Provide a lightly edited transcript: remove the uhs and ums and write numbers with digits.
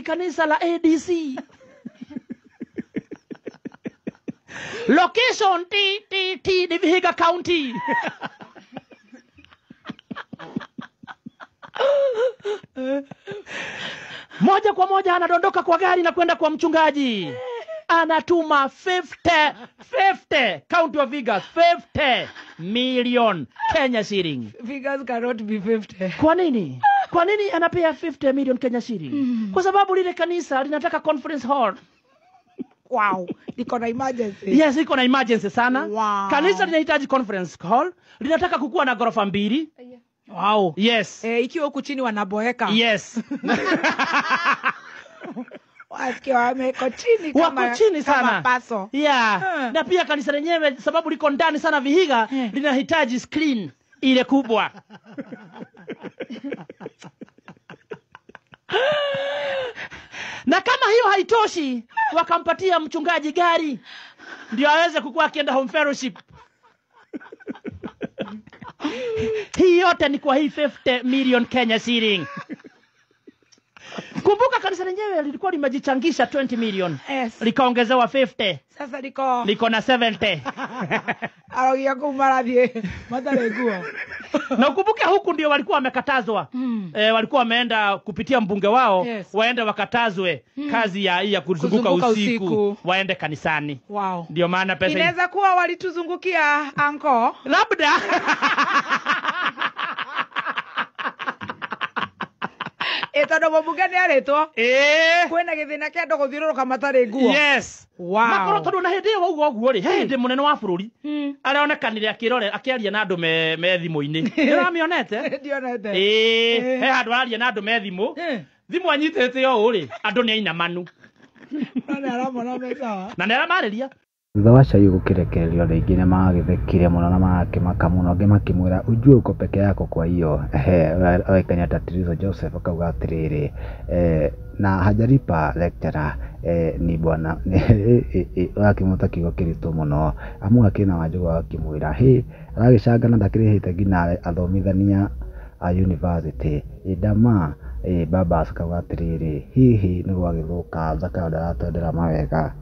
Kanisa la ADC. Location T T T ni Vihiga County. Moja kwa moja anadondoka kwa gari na kwenda kwa mchungaji. Anatuma 50 50 County of Vihiga 50 million Kenya shilling. Figures cannot be 50. Kwa nini? Kwa nini anapea 50 million Kenya shilling? Kwa sababu lile kanisa linataka conference hall. Wow. Liko na emergency. Yes, iko na emergency sana. Wow. Kanisa linahitaji conference hall, linataka kukuwa na ghorofa mbili. Wow. Yes. Eh, ikiwa huku chini wanaboeka. Yes. Wasikia wameko chini kama, Wako chini sana. kama paso. Yeah. Na pia kanisa lenyewe sababu liko ndani sana Vihiga, linahitaji screen ile kubwa. Na kama hiyo haitoshi, wakampatia mchungaji gari ndio aweze kukuwa akienda home fellowship. Hii yote ni kwa hii 50 million Kenya shilling. Kumbuka kanisa lenyewe lilikuwa limejichangisha 20 million. Yes. Likaongezewa 50. Sasa liko Liko na 70. arogia kuu marathiĩ matarĩ nguo. Na ukumbuke huku ndio walikuwa wamekatazwa. Walikuwa wameenda kupitia mbunge wao. Yes. Waende wakatazwe kazi ya hii ya kuzunguka Kuzunguka usiku, usiku. Waende kanisani. Wow. Ndio maana pesa Inaweza kuwa walituzungukia anko. Labda. Ĩ tondũ mũmbunge nĩ arĩtwo. Kwĩna gĩthĩna kĩa andũ gũthiũrũrũka matarĩ nguo. Yes. Wow. Makorwo tondũ na hĩndĩ ĩyo wauga ũguo rĩ, he hĩndĩ mũnene wa bũrũri areonekanire akĩrore akĩaria na andũ me thimũ-inĩ. Nĩũramĩonete? Ndionete. Ĩĩ, he handũ araria na andũ me thimũ. Thimũ anyitĩte ũũ rĩ, andũ nĩ ainamanu. No nĩ aramona me sawa. Na nĩ aramarĩria. Thutha wa Shai gũkĩrekererio andũ aingĩ nĩmagĩthekire mũno na magakĩmaka mũno, angĩ makĩmwĩra ujue uko peke yako kwa hiyo ehe, oĩkaine ta Tirizo Joseph akauga atĩrĩrĩ na hajalipa lecturer ni bwana ũrakĩmũta kiugo kĩritũ mũno amu akĩna Wanjũgũ agakĩmwĩra hĩ aragĩcanga na ndakĩrĩhĩte nginya athomithania a university ndama Babas akauga atĩrĩrĩ hihi nĩ gwagĩthũka Zakayo ndaratwendera mawega.